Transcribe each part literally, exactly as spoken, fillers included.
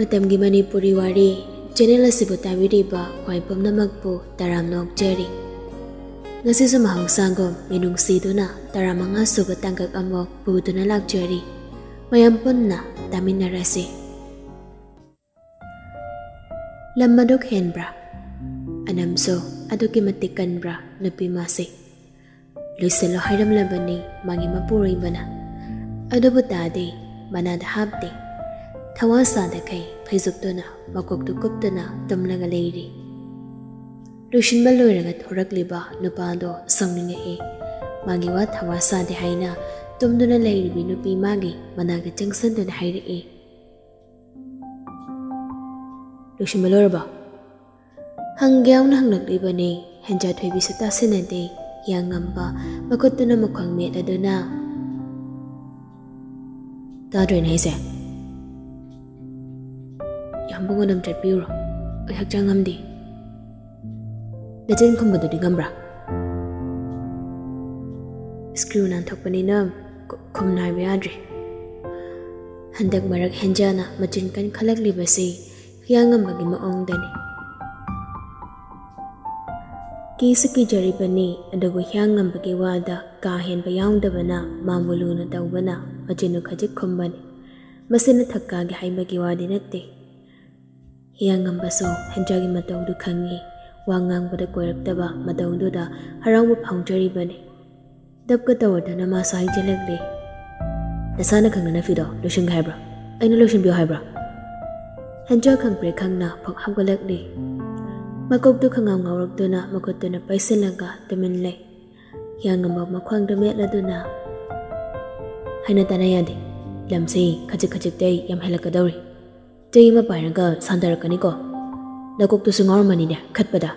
ꯃꯇꯝꯒꯤ ꯃꯅꯤꯄꯨꯔꯤ ꯋꯥꯔꯤ ꯆꯦꯅꯦꯜ ꯑꯁꯤꯕꯨ ꯇꯥꯕꯤꯔꯤꯕ ꯈ꯭ꯋꯥꯏ ꯄꯨꯝꯅꯃꯛꯄꯨ ꯇꯔꯥꯝꯅ ꯑꯣꯛꯆꯔꯤ꯫ ꯉꯁꯤꯁꯨ ꯃꯍꯧꯁꯥꯒꯨꯝ ꯃꯤꯅꯨꯡꯁꯤꯗꯨꯅ ꯇꯔꯥꯃꯉꯥ ꯁꯨꯕ ꯇꯥꯡꯀꯛ ꯑꯃꯨꯛ ꯄꯨꯗꯨꯅ ꯂꯥꯛꯆꯔꯤ꯫ ꯃꯌꯥꯝ ꯄꯨꯟꯅ ꯇꯥꯃꯤꯟꯅꯔꯁꯤ꯫ ꯂꯝ ꯑꯗꯨꯛ ꯍꯦꯟꯕ꯭ꯔꯥ? ꯑꯅꯝꯁꯨ ꯑꯗꯨꯛꯀꯤ ꯃꯇꯤꯛ ꯀꯟꯕ꯭ꯔꯥ ꯅꯨꯄꯤ ꯃꯥꯁꯦ? ꯂꯣꯏꯁꯤꯜꯂꯣ ꯍꯥꯏꯔꯝꯂꯕꯅꯤ ꯃꯥꯒꯤ ꯃꯄꯨꯔꯣꯏꯕꯅ꯫ ꯑꯗꯨꯕꯨ ꯇꯥꯗꯦ, ꯃꯅꯥꯗ ꯍꯥꯞꯇꯦ꯫ ꯊꯋꯥ ꯁꯥꯗꯈꯩ ꯐꯩꯖꯨꯞꯇꯨꯅ ꯃꯀꯣꯛꯇꯨ ꯀꯨꯞꯇꯨꯅ ꯇꯨꯝꯂꯒ ꯂꯩꯔꯤ꯫ ꯂꯣꯏꯁꯤꯟꯕ ꯂꯣꯏꯔꯒ ꯊꯣꯔꯛꯂꯤꯕ ꯅꯨꯄꯥꯗꯣ ꯁꯥꯎꯅꯤꯡꯉꯛꯏ꯫ ꯃꯥꯒꯤ ꯋꯥ ꯊꯋꯥ ꯁꯥꯗꯦ ꯍꯥꯏꯅ ꯇꯨꯝꯗꯨꯅ ꯂꯩꯔꯤꯕꯤ ꯅꯨꯄꯤ ꯃꯥꯒꯤ ꯃꯅꯥꯛꯇ ꯆꯪꯁꯤꯟꯗꯨꯅ ꯍꯥꯏꯔꯛꯏ, "ꯂꯣꯏꯁꯤꯟꯕ ꯂꯣꯏꯔꯕꯣ?" ꯍꯪꯒꯦ ꯌꯥꯎꯅ ꯍꯪꯂꯛꯂꯤꯕꯅꯤ꯫ ꯍꯦꯟꯖꯥ ꯊꯣꯏꯕꯤꯁꯨ ꯇꯥꯁꯤꯟꯅꯗꯦ꯫ ꯍꯤꯌꯥꯡꯉꯝꯕ ꯃꯈꯨꯠꯇꯨꯅ ꯃꯈꯣꯡ ꯃꯦꯠꯂꯗꯨꯅ, "ꯇꯥꯗ꯭ꯔꯣꯏꯅꯦ ꯑꯩꯁꯦ? ꯌꯥꯝꯕꯨꯡ ꯑꯗꯨꯝ ꯆꯠꯄꯤꯔꯨꯔꯣ, ꯑꯩ ꯍꯛꯆꯥꯡ ꯉꯝꯗꯦ꯫ ꯅꯆꯤꯟ ꯈꯨꯝꯕꯗꯨꯗꯤ ꯉꯝꯕ꯭ꯔꯥ?" ꯁ꯭ꯀ꯭ꯔꯨ ꯅꯥꯟꯊꯣꯛꯄꯅꯤꯅ ꯈꯨ-, ꯈꯨꯝꯅ ꯍꯥꯏꯕ ꯌꯥꯗ꯭ꯔꯤ꯫ ꯍꯟꯗꯛ ꯃꯔꯛ ꯍꯦꯟꯖꯥꯅ ꯃꯆꯤꯟ ꯀꯟꯈꯠꯂꯛꯂꯤꯕꯁꯤ ꯍꯤꯌꯥꯡꯉꯝꯕꯒꯤ ꯃꯑꯣꯡꯗꯅꯤ꯫ ꯀꯤꯁꯨ ꯀꯤꯖꯔꯤꯕꯅꯤ, ꯑꯗꯨꯕꯨ ꯍꯤꯌꯥꯡꯉꯝꯕꯒꯤ ꯋꯥꯗ ꯀꯥ ꯍꯦꯟꯕ ꯌꯥꯎꯗꯕꯅ ꯃꯥꯕꯨ ꯂꯨꯅ ꯇꯧꯕꯅ ꯃꯆꯤꯟꯗꯨ ꯈꯖꯤꯛ ꯈꯨꯝꯕꯅꯤ꯫ ꯃꯁꯤꯅ ꯊꯛꯀꯥꯒꯦ ꯍꯥꯏꯕꯒꯤ ꯋꯥꯗꯤ ꯅꯠꯇꯦ꯫ ꯍꯤꯌꯥꯡꯉꯝꯕꯁꯨ ꯍꯦꯟꯖꯥꯒꯤ ꯃꯇꯧꯗꯨ ꯈꯪꯏ꯫ ꯋꯥ ꯉꯥꯡꯕꯗ ꯀꯣꯏꯔꯛꯇꯕ ꯃꯇꯧꯗꯨꯗ ꯍꯔꯥꯎꯕ ꯐꯥꯎꯖꯔꯤꯕꯅꯤ꯫ ꯗꯞꯀ ꯇꯧꯔꯗꯅ ꯃꯥꯁꯨ ꯍꯥꯏꯖꯤꯜꯂꯛꯂꯤ, "ꯅꯁꯥꯅ ꯈꯪꯅ ꯅꯐꯤꯗꯣ ꯂꯣꯏꯁꯤꯟꯒꯦ ꯍꯥꯏꯕ꯭ꯔꯥ? ꯑꯩꯅ ꯂꯣꯏꯁꯤꯟꯕꯤꯌꯨ ꯍꯥꯏꯕ꯭ꯔꯥ?" ꯍꯦꯟꯖꯥ ꯈꯪꯄ꯭ꯔꯦꯛ ꯈꯪꯅ ꯐꯛ ꯍꯧꯒꯠꯂꯛꯂꯤ꯫ ꯃꯀꯣꯛꯇꯨ ꯈꯪꯉꯥꯎ ꯉꯥꯎꯔꯛꯇꯨꯅ ꯃꯈꯨꯠꯇꯨꯅ ꯄꯩꯁꯤꯜꯂꯒ ꯇꯨꯃꯤꯟ ꯂꯩ꯫ ꯍꯤꯌꯥꯡꯉꯝꯕ ꯃꯈ꯭ꯋꯥꯡꯗ ꯃꯦꯠꯂꯗꯨꯅ, "ꯍꯥꯏꯅ ꯇꯥꯅ ꯌꯥꯗꯦ꯫ ꯂꯝꯁꯤ ꯈꯖꯤꯛ ꯈꯖꯤꯛꯇꯩ ꯌꯥꯝ ꯍꯦꯜꯂꯛꯀꯗꯧꯔꯤ꯫ ꯆꯩ ꯑꯃ ꯄꯥꯏꯔꯒ ꯁꯥꯟꯊꯔꯛꯀꯅꯤꯀꯣ꯫ ꯅꯀꯣꯛꯇꯨꯁꯨ ꯉꯥꯎꯔꯝꯃꯅꯤꯅꯦ ꯈꯠꯄꯗ꯫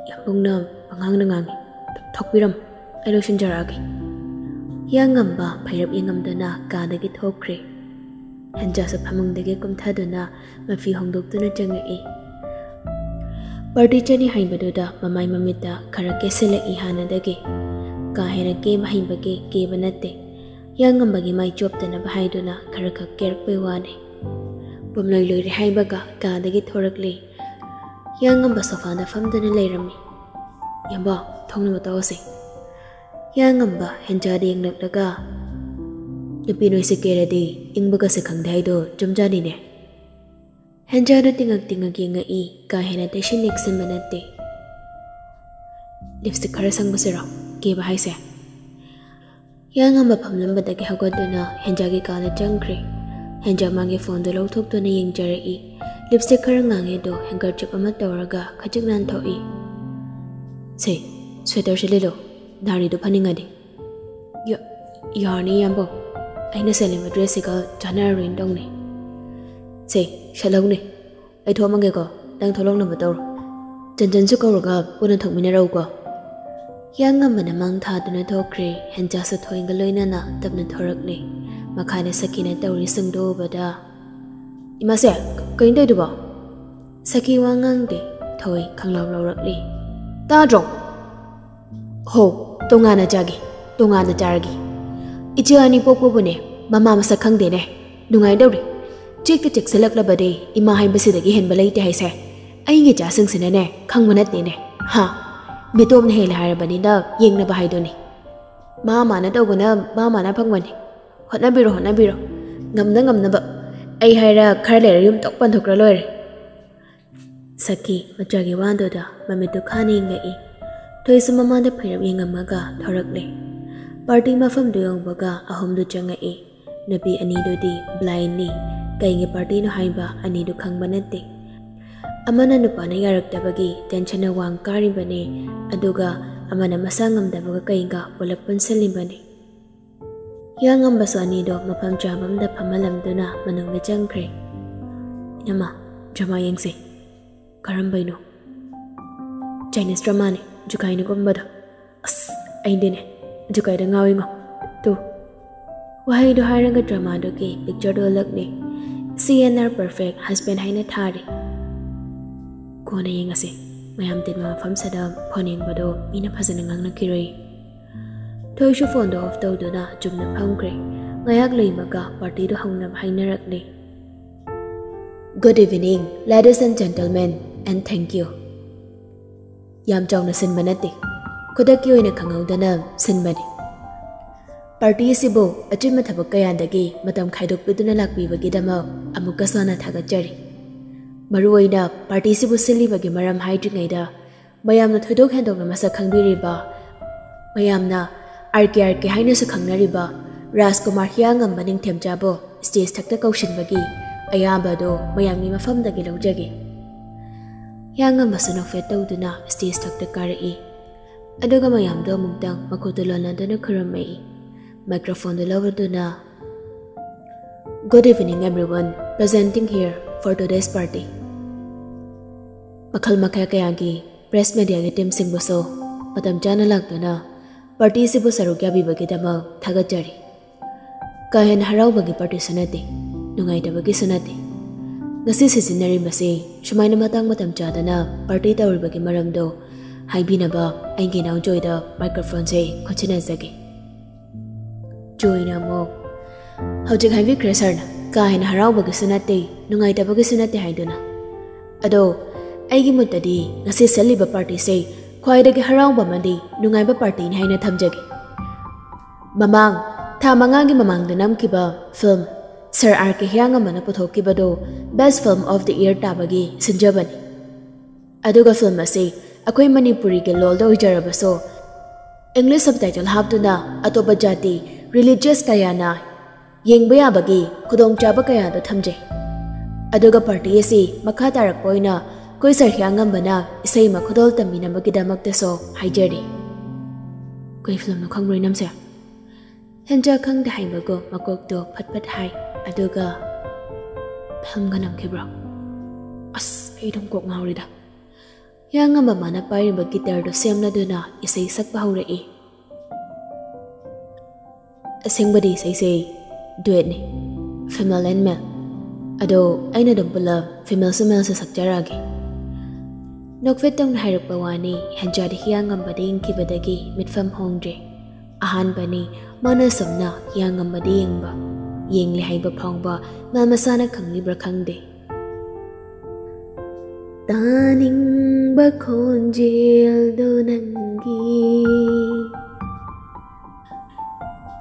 ꯌꯥꯝꯕꯨꯡꯅ ꯑꯉꯥꯡꯅ ꯉꯥꯡꯉꯤ꯫ ꯊꯣꯛꯄꯤꯔꯝꯃꯣ, ꯑꯩ ꯂꯣꯏꯁꯤꯟꯖꯔꯛꯑꯒꯦ꯫" ꯍꯤꯌꯥꯡꯉꯝꯕ ꯐꯩꯔꯞ ꯌꯦꯡꯉꯝꯗꯨꯅ ꯀꯥꯗꯒꯤ ꯊꯣꯛꯈ꯭ꯔꯦ꯫ ꯍꯦꯟꯖꯥꯁꯨ ꯐꯃꯨꯡꯗꯒꯤ ꯀꯨꯝꯊꯗꯨꯅ ꯃꯐꯤ ꯍꯣꯡꯗꯣꯛꯇꯨꯅ ꯆꯪꯉꯛꯏ꯫ ꯄꯥꯔꯇꯤ ꯆꯠꯅꯤ ꯍꯥꯏꯕꯗꯨꯗ ꯃꯃꯥꯏ ꯃꯃꯤꯠꯇ ꯈꯔ ꯀꯦꯁꯤꯜꯂꯛꯏ ꯍꯥꯟꯅꯗꯒꯤ꯫ ꯀꯥ ꯍꯦꯟꯅ ꯀꯦꯕ ꯍꯩꯕꯒꯤ ꯀꯦꯕ ꯅꯠꯇꯦ꯫ ꯍꯤꯌꯥꯡꯉꯝꯕꯒꯤ ꯃꯥꯏ ꯆꯣꯞꯇꯅꯕ ꯍꯥꯏꯗꯨꯅ ꯈꯔꯈꯛ ꯀꯦꯔꯛꯄꯩ ꯋꯥꯅꯤ꯫ ꯄꯨꯝꯂꯣꯏ ꯂꯣꯏꯔꯦ ꯍꯥꯏꯕꯒ ꯀꯥꯗꯒꯤ ꯊꯣꯔꯛꯂꯦ꯫ ꯍꯤꯌꯥꯡꯉꯝꯕ ꯁꯣꯐꯥꯗ ꯐꯝꯗꯨꯅ ꯂꯩꯔꯝꯃꯤ꯫ "ꯌꯥꯝꯕ, ꯊꯣꯡꯅꯕ ꯇꯧꯔꯁꯤ꯫" ꯍꯤꯌꯥꯡꯉꯝꯕ ꯍꯦꯟꯖꯥꯗ ꯌꯦꯡꯂꯛꯂꯒ, "ꯅꯨꯄꯤ ꯅꯣꯏꯁꯦ ꯀꯦꯔꯗꯤ ꯏꯪꯕꯒꯁꯦ ꯈꯪꯗꯦ ꯍꯥꯏꯗꯣ ꯆꯨꯝꯖꯥꯅꯤꯅꯦ?" ꯍꯦꯟꯖꯥꯗ ꯇꯤꯡꯉꯛ ꯇꯤꯡꯉꯛ ꯌꯦꯡꯉꯛꯏ, ꯀꯥ ꯍꯦꯟꯅ ꯇꯩꯁꯤꯟ ꯌꯦꯛꯁꯤꯟꯕ ꯅꯠꯇꯦ꯫ "ꯂꯤꯞꯁꯇꯤꯛ ꯈꯔ ꯁꯪꯕꯁꯤꯔꯣ ꯀꯦꯕ ꯍꯥꯏꯁꯦ?" ꯍꯤꯌꯥꯡꯉꯝꯕ ꯐꯝꯂꯝꯕꯗꯒꯤ ꯍꯧꯒꯠꯇꯨꯅ ꯍꯦꯟꯖꯥꯒꯤ ꯀꯥꯗ ꯆꯪꯈ꯭ꯔꯦ꯫ ꯍꯦꯟꯖꯥ ꯃꯥꯒꯤ ꯐꯣꯟꯗꯨ ꯂꯧꯊꯣꯛꯇꯨꯅ ꯌꯦꯡꯖꯔꯛꯏ꯫ ꯂꯤꯞꯁꯇꯤꯛ ꯈꯔ ꯉꯥꯡꯉꯦ ꯑꯗꯣ ꯍꯦꯡꯀꯔꯆꯤꯞ ꯑꯃ ꯇꯧꯔꯒ ꯈꯖꯤꯛ ꯅꯥꯟꯊꯣꯛꯏ꯫ "ꯁꯦ, ꯁ꯭ꯋꯦꯇꯔꯁꯦ ꯂꯤꯠꯂꯣ, ꯅꯥꯔꯤꯗꯨ ꯐꯅꯤꯡꯉꯗꯤ꯫" "ꯌꯥ-, ꯌꯥꯔꯅꯤ ꯏꯌꯥꯝꯕ, ꯑꯩꯅ ꯁꯦꯠꯂꯤꯕ ꯗ꯭ꯔꯦꯁꯁꯤꯒ ꯆꯥꯟꯅꯔꯔꯣꯏꯅ ꯇꯧꯅꯤ꯫" "ꯁꯦ, ꯁꯦꯠꯍꯧꯅꯦ, ꯑꯩ ꯊꯣꯛꯑꯝꯃꯒꯦꯀꯣ, ꯅꯪ ꯊꯣꯛꯂꯛꯅꯕ ꯇꯧꯔꯣ꯫ ꯆꯟꯆꯟꯁꯨ ꯀꯧꯔꯒ ꯄꯨꯟꯅ ꯊꯣꯛꯃꯤꯟꯅꯔꯛꯎꯀꯣ꯫" ꯍꯤꯌꯥꯡꯉꯝꯕꯅ ꯃꯥꯡ ꯊꯥꯗꯨꯅ ꯊꯣꯛꯈ꯭ꯔꯦ꯫ ꯍꯦꯟꯖꯥꯁꯨ ꯊꯣꯏꯒ ꯂꯣꯏꯅꯅ ꯇꯞꯅ ꯊꯣꯔꯛꯂꯦ꯫ ꯃꯈꯥꯗ ꯁꯈꯤꯅ ꯇꯧꯔꯤꯁꯤꯡꯗꯨ ꯎꯕꯗ, "ꯏꯃꯥꯁꯦ, ꯀꯩꯅꯣ ꯇꯧꯔꯤꯗꯨꯕꯣ?" ꯁꯈꯤ ꯋꯥ ꯉꯥꯡꯗꯦ꯫ ꯊꯣꯏ ꯈꯪꯂꯥꯎ ꯂꯧꯔꯛꯂꯦ꯫ "ꯇꯥꯗ꯭ꯔꯣ? ꯍꯣ, ꯇꯣꯉꯥꯟꯅ ꯆꯥꯒꯦ, ꯇꯣꯉꯥꯟꯅ ꯆꯥꯔꯒꯦ꯫ ꯏꯆꯦ ꯑꯅꯤ ꯄꯣꯛꯄꯕꯨꯅꯦ ꯃꯃꯥ ꯃꯁꯛ ꯈꯪꯗꯦꯅꯦ꯫ ꯅꯨꯡꯉꯥꯏꯗꯧꯔꯤ꯫ ꯆꯦꯛꯇ ꯆꯦꯛꯁꯤꯜꯂꯛꯂꯕꯗꯤ ꯏꯃꯥ ꯍꯥꯏꯕꯁꯤꯗꯒꯤ ꯍꯦꯟꯕ ꯂꯩꯇꯦ ꯍꯥꯏꯁꯦ꯫ ꯑꯩꯒꯤ ꯏꯆꯥꯁꯤꯡꯁꯤꯅꯅꯦ ꯈꯪꯕ ꯅꯠꯇꯦꯅꯦ꯫ ꯍꯥ? ꯃꯤꯇꯣꯞꯅ ꯍꯦꯜꯂꯦ ꯍꯥꯏꯔꯕꯅꯤꯅ ꯌꯦꯡꯅꯕ ꯍꯥꯏꯗꯨꯅꯤ꯫ ꯃꯥ ꯃꯥꯅ ꯇꯧꯕꯅ ꯃꯥ ꯃꯥꯅ ꯐꯪꯕꯅꯤ꯫ ꯍꯣꯠꯅꯕꯤꯔꯣ, ꯍꯣꯠꯅꯕꯤꯔꯣ꯫ ꯉꯝꯅ ꯉꯝꯅꯕ꯫ ꯑꯩ ꯍꯥꯏꯔ ꯈꯔ ꯂꯩꯔ ꯌꯨꯝ ꯇꯣꯛ ꯄꯟꯊꯣꯛꯈ꯭ꯔ ꯂꯣꯏꯔꯦ꯫" ꯁꯈꯤ ꯃꯆꯥꯒꯤ ꯋꯥꯗꯨꯗ ꯃꯃꯤꯠꯇꯨ ꯈꯥꯅ ꯌꯦꯡꯂꯛꯏ꯫ ꯊꯣꯏꯁꯨ ꯃꯃꯥꯗ ꯐꯩꯔꯞ ꯌꯦꯡꯉꯝꯃꯒ ꯊꯣꯔꯛꯂꯦ꯫ ꯄꯥꯔꯇꯤ ꯃꯐꯝꯗꯨ ꯌꯧꯕꯒ ꯑꯍꯨꯝꯗꯨ ꯆꯪꯉꯛꯏ꯫ ꯅꯨꯄꯤ ꯑꯅꯤꯗꯨꯗꯤ ꯕ꯭ꯂꯥꯏꯟꯅꯤ꯫ ꯀꯩꯒꯤ ꯄꯥꯔꯇꯤꯅꯣ ꯍꯥꯏꯕ ꯑꯅꯤꯗꯨ ꯈꯪꯕ ꯅꯠꯇꯦ꯫ ꯑꯃꯅ ꯅꯨꯄꯥꯅ ꯌꯥꯔꯛꯇꯕꯒꯤ ꯇꯦꯟꯁꯟꯅ ꯋꯥꯡ ꯀꯥꯔꯤꯕꯅꯤ, ꯑꯗꯨꯒ ꯑꯃꯅ ꯃꯁꯥ ꯉꯝꯗꯕꯒ ꯀꯩꯒ ꯄꯨꯂꯞ ꯄꯨꯟꯁꯤꯜꯂꯤꯕꯅꯤ꯫ ꯍꯤꯌꯥꯡꯉꯝꯕꯁꯨ ꯑꯅꯤꯗꯣ ꯃꯐꯝ ꯆꯥꯕ ꯑꯃꯗ ꯐꯝꯍꯜꯂꯝꯗꯨꯅ ꯃꯅꯨꯡꯗ ꯆꯪꯈ꯭ꯔꯦ꯫ "ꯏꯅꯝꯃ, ꯗ꯭ꯔꯃꯥ ꯌꯦꯡꯁꯦ꯫" "ꯀꯔꯝꯕꯩꯅꯣ?" "ꯆꯥꯏꯅꯤꯁ ꯗ꯭ꯔꯃꯥꯅꯦ, ꯖꯨꯀꯥꯏꯅꯒꯨꯝꯕꯗꯣ꯫" "ꯑꯁ, ꯑꯩꯗꯤꯅꯦ ꯖꯨꯀꯥꯏꯗ ꯉꯥꯎꯏꯉꯣ꯫ ꯇꯨ꯫" ꯋꯥꯍꯩꯗꯣ ꯍꯥꯏꯔꯒ ꯗ꯭ꯔꯃꯥꯗꯨꯒꯤ ꯄꯤꯛꯆꯔꯗꯣ ꯎꯠꯂꯛꯂꯦ꯫ "ꯁꯤ ꯑꯦꯟ ꯑꯥꯔ ꯄꯔꯐꯦꯛ ꯍꯁꯕꯦꯟ" ꯍꯥꯏꯅ ꯊꯥꯔꯤ꯫ "ꯀꯣꯟꯅ ꯌꯦꯡꯉꯁꯤ, ꯃꯌꯥꯝ ꯇꯤꯟꯕ ꯃꯐꯝꯁꯤꯗ ꯐꯣꯟ ꯌꯦꯡꯕꯗꯣ ꯃꯤꯅ ꯐꯖꯅ ꯉꯥꯡꯅꯈꯤꯔꯣꯏ꯫" ꯊꯣꯏꯁꯨ ꯐꯣꯟꯗꯣ ꯑꯣꯐ ꯇꯧꯗꯨꯅ ꯆꯨꯝꯅ ꯐꯝꯈ꯭ꯔꯦ꯫ ꯉꯥꯏꯍꯥꯛ ꯂꯩꯕꯒ ꯄꯥꯔꯇꯤꯗꯣ ꯍꯧꯅꯕ ꯍꯥꯏꯅꯔꯛꯂꯦ꯫ Good evening, ladies and gentlemen, and thank you. ꯌꯥꯝ ꯆꯥꯎꯅ ꯁꯤꯟꯕ ꯅꯠꯇꯦ, ꯈꯨꯗꯛꯀꯤ ꯑꯣꯏꯅ ꯈꯪꯍꯧꯗꯅ ꯁꯤꯟꯕꯅꯤ꯫ ꯄꯥꯔꯇꯤ ꯑꯁꯤꯕꯨ ꯑꯆꯤꯟꯕ ꯊꯕꯛ ꯀꯌꯥꯗꯒꯤ ꯃꯇꯝ ꯈꯥꯏꯗꯣꯛꯄꯤꯗꯨꯅ ꯂꯥꯛꯄꯤꯕꯒꯤꯗꯃꯛ ꯑꯃꯨꯛꯀꯁꯨ ꯍꯟꯅ ꯊꯥꯒꯠꯆꯔꯤ꯫ ꯃꯔꯨꯑꯣꯏꯅ ꯄꯥꯔꯇꯤ ꯑꯁꯤꯕꯨ ꯁꯤꯜꯂꯤꯕꯒꯤ ꯃꯔꯝ ꯍꯥꯏꯗ꯭ꯔꯤꯉꯩꯗ, ꯃꯌꯥꯝꯅ ꯊꯣꯏꯗꯣꯛ ꯍꯦꯟꯗꯣꯛꯅ ꯃꯁꯛ ꯈꯪꯕꯤꯔꯤꯕ, ꯃꯌꯥꯝꯅ ꯑꯥꯔ ꯀꯦ ꯑꯥꯔ ꯀꯦ ꯍꯥꯏꯅꯁꯨ ꯈꯪꯅꯔꯤꯕ ꯔꯥꯖꯀꯨꯃꯥꯔ ꯍꯤꯌꯥꯡꯉꯝꯕ ꯅꯤꯡꯊꯦꯝꯆꯥꯕꯨ ꯁ꯭ꯇꯦꯖ ꯊꯛꯇ ꯀꯧꯁꯤꯟꯕꯒꯤ ꯑꯌꯥꯕ ꯑꯗꯨ ꯃꯌꯥꯝꯒꯤ ꯃꯐꯝꯗꯒꯤ ꯂꯧꯖꯒꯦ꯫ ꯍꯤꯌꯥꯡꯉꯝꯕꯁꯨ ꯅꯣꯛꯐꯦꯠ ꯇꯧꯗꯨꯅ ꯁ꯭ꯇꯦꯖ ꯊꯛꯇ ꯀꯥꯔꯛꯏ꯫ ꯑꯗꯨꯒ ꯃꯌꯥꯝꯗꯣ ꯑꯃꯨꯛꯇꯪ ꯃꯈꯨꯠꯇꯨ ꯂꯣꯟꯅꯗꯨꯅ ꯈꯨꯔꯨꯝꯃꯛꯏ꯫ ꯃꯥꯏꯀ꯭ꯔꯣꯐꯣꯟꯗꯨ ꯂꯧꯔꯗꯨꯅ, "Good evening everyone, presenting here for today's party." ꯃꯈꯜ ꯃꯈꯥ ꯀꯌꯥꯒꯤ ꯄ꯭ꯔꯦꯁ ꯃꯦꯗꯤꯌꯥꯒꯤ ꯇꯤꯝꯁꯤꯡꯕꯨꯁꯨ ꯃꯇꯝ ꯆꯥꯅ ꯂꯥꯛꯇꯨꯅ ꯄꯥꯔꯇꯤ ꯑꯁꯤꯕꯨ ꯁꯔꯨꯛ ꯌꯥꯕꯤꯕꯒꯤꯗꯃꯛ ꯊꯥꯒꯠꯆꯔꯤ꯫ ꯀꯥ ꯍꯦꯟꯅ ꯍꯔꯥꯎꯕꯒꯤ ꯄꯥꯔꯇꯤꯁꯨ ꯅꯠꯇꯦ, ꯅꯨꯡꯉꯥꯏꯇꯕꯒꯤꯁꯨ ꯅꯠꯇꯦ꯫ ꯉꯁꯤ ꯁꯤꯖꯤꯟꯅꯔꯤꯕꯁꯤ ꯁꯨꯃꯥꯏꯅ ꯃꯇꯥꯡ ꯃꯇꯝ ꯆꯥꯗꯅ ꯄꯥꯔꯇꯤ ꯇꯧꯔꯤꯕꯒꯤ ꯃꯔꯝꯗꯣ ꯍꯥꯏꯕꯤꯅꯕ ꯑꯩꯒꯤ ꯏꯅꯥꯎ ꯖꯣꯏꯗ ꯃꯥꯏꯀ꯭ꯔꯣꯐꯣꯟꯁꯦ ꯈꯨꯠꯁꯤꯟꯅꯖꯒꯦ꯫ ꯖꯣꯏꯅ ꯑꯃꯨꯛ, "ꯍꯧꯖꯤꯛ ꯍꯥꯏꯕꯤꯈ꯭ꯔꯦ ꯁꯥꯔꯅ, ꯀꯥ ꯍꯦꯟꯅ ꯍꯔꯥꯎꯕꯒꯤꯁꯨ ꯅꯠꯇꯦ, ꯅꯨꯡꯉꯥꯏꯇꯕꯒꯤꯁꯨ ꯅꯠꯇꯦ ꯍꯥꯏꯗꯨꯅ꯫ ꯑꯗꯣ ꯑꯩꯒꯤ ꯃꯣꯠꯇꯗꯤ ꯉꯁꯤ ꯁꯤꯜꯂꯤꯕ ꯄꯥꯔꯇꯤꯁꯦ ꯈ꯭ꯋꯥꯏꯗꯒꯤ ꯍꯔꯥꯎꯕ ꯑꯃꯗꯤ ꯅꯨꯡꯉꯥꯏꯕ ꯄꯥꯔꯇꯤꯅꯤ ꯍꯥꯏꯅ ꯊꯝꯖꯒꯦ꯫ ꯃꯃꯥꯡ ꯊꯥ ꯃꯉꯥꯒꯤ ꯃꯃꯥꯡꯗ ꯅꯝꯈꯤꯕ ꯐꯤꯜꯝ ꯁꯥꯔ ꯑꯥꯔ ꯀꯦ ꯍꯤꯌꯥꯡꯉꯝꯕꯅ ꯄꯨꯊꯣꯛꯈꯤꯕꯗꯨ Best Film of the Year ꯇꯥꯕꯒꯤ ꯁꯤꯟꯖꯕꯅꯤ꯫ ꯑꯗꯨꯒ ꯐꯤꯜꯝ ꯑꯁꯤ ꯑꯩꯈꯣꯏ ꯃꯅꯤꯄꯨꯔꯤꯒꯤ ꯂꯣꯜꯗ ꯑꯣꯏꯖꯔꯕꯁꯨ, ꯏꯪꯂꯤꯁ ꯁꯕꯇꯥꯏꯇꯜ ꯍꯥꯞꯇꯨꯅ ꯑꯇꯣꯞꯄ ꯖꯥꯇꯤ, ꯔꯤꯂꯤꯖꯤꯌꯁ ꯀꯌꯥꯅ ꯌꯦꯡꯕ ꯌꯥꯕꯒꯤ ꯈꯨꯗꯣꯡꯆꯥꯕ ꯀꯌꯥꯗꯣ ꯊꯝꯖꯩ꯫ ꯑꯗꯨꯒ ꯄꯥꯔꯇꯤ ꯑꯁꯤ ꯃꯈꯥ ꯇꯥꯔꯛꯄ ꯑꯣꯏꯅ ꯑꯩꯈꯣꯏ ꯁꯥꯔ ꯍꯤꯌꯥꯡꯉꯝꯕꯅ ꯏꯁꯩ ꯑꯃ ꯈꯨꯗꯣꯜ ꯇꯝꯕꯤꯅꯕꯒꯤꯗꯃꯛꯇꯁꯨ ꯍꯥꯏꯖꯔꯤ꯫" "ꯀꯩ ꯐꯤꯂꯝꯅꯣ ꯈꯪꯕ꯭ꯔꯣ ꯏꯅꯝꯁꯦ?" ꯍꯦꯟꯖꯥ ꯈꯪꯗꯦ ꯍꯥꯏꯕꯒꯨꯝ ꯃꯀꯣꯛꯇꯣ ꯐꯠ ꯐꯠ ꯍꯥꯏ, ꯑꯗꯨꯒ, "ꯐꯤꯂꯝꯒ ꯅꯝꯈꯤꯕ꯭ꯔꯣ? ꯑꯁ, ꯑꯩ ꯑꯗꯨꯝ ꯀꯣꯛ ꯉꯥꯎꯔꯤꯗ꯫" ꯍꯤꯌꯥꯡꯉꯝꯕ ꯃꯥꯅ ꯄꯥꯏꯔꯤꯕ ꯒꯤꯇꯔꯗꯨ ꯁꯦꯝꯂꯗꯨꯅ ꯏꯁꯩ ꯁꯛꯄ ꯍꯧꯔꯛꯏ꯫ "ꯑꯁꯦꯡꯕꯗꯤ ꯏꯁꯩꯁꯦ ꯗꯨꯋꯦꯠꯅꯤ, female and male꯫ ꯑꯗꯣ ꯑꯩꯅ ꯑꯗꯨꯝ ꯄꯨꯂꯞ female ꯁꯨ male ꯁꯨ ꯁꯛꯆꯔꯛꯑꯒꯦ꯫" ꯅꯣꯛꯐꯦꯠ ꯇꯧꯅ ꯍꯥꯏꯔꯛꯄ ꯋꯥꯅꯤ, ꯍꯦꯟꯖꯥꯗꯤ ꯍꯤꯌꯥꯡꯉꯝꯕꯗ ꯌꯦꯡꯈꯤꯕꯗꯒꯤ ꯃꯤꯠꯐꯝ ꯍꯣꯡꯗ꯭ꯔꯦ꯫ ꯑꯍꯥꯟꯕꯅꯤ, ꯃꯥꯅ ꯑꯁꯨꯝꯅ ꯍꯤꯌꯥꯡꯉꯝꯕꯗ ꯌꯦꯡꯕ, ꯌꯦꯡꯂꯦ ꯍꯥꯏꯕ ꯐꯥꯎꯕ ꯃꯥ ꯃꯁꯥꯅ ꯈꯪꯂꯤꯕ꯭ꯔꯥ ꯈꯪꯗꯦ꯫ ꯇꯥꯅꯤꯡꯕ ꯈꯣꯟꯖꯦꯜꯗꯣ ꯅꯪꯒꯤ,